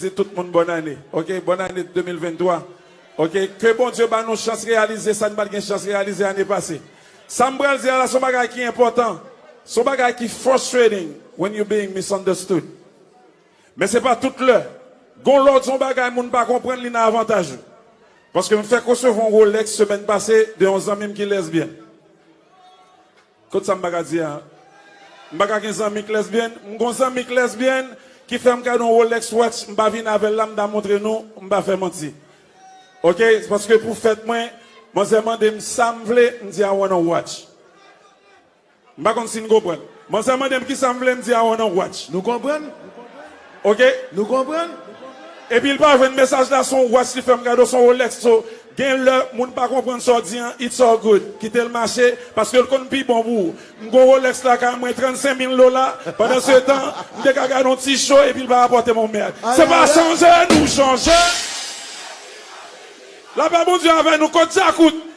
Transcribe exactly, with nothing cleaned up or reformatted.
di tout moun bòn ane. Ok, bòn ane de mil venntwa. Ok, ke Bondye ba nou chans reyalize sa n pa t gen chans reyalize ane pase. Sa m pral di a la se yon bagay ki enpòtan. Se yon bagay ki frustrating when you being misunderstood. Men se pa tout lè. Gon lè w di yon bagay moun pa konprann li nan avantaj ou. Paske m fèk resevwa yon Rolex semèn pase de yon zanmi m ki lèzbyèn. Kot sa m pa ka di a? M pa ka gen zanmi k lèzbyèn. M gon zanmi k lèzbyèn ki fè m kado yon Rolex watch. M pa vin avè l la, m ta montre nou, m pa fè manti. Ok? Paske pou fèt mwen, manzè mande m sa m vle, m di I want a watch. M pa konn si n konprann. Manzè mande m kisa m vle, m di I want a watch. Nou konprann? Ok? Nou konprann? Epi l pa jwenn mesaj la, se yon watch li fè m kado, se yon Rolex. So, gen lè moun pa konprann sa w di an, it's all good. Kite l mache, paske l konn pi bon pou ou. M gon Rolex lakay mwen, trannsenk mil dola. Pandan se tan, m te ka gade yon ti show epi l pa rapòte m yon mèd. Se pa chanje, nou chanje. Lapè Bondye avè nou, kot Djakout?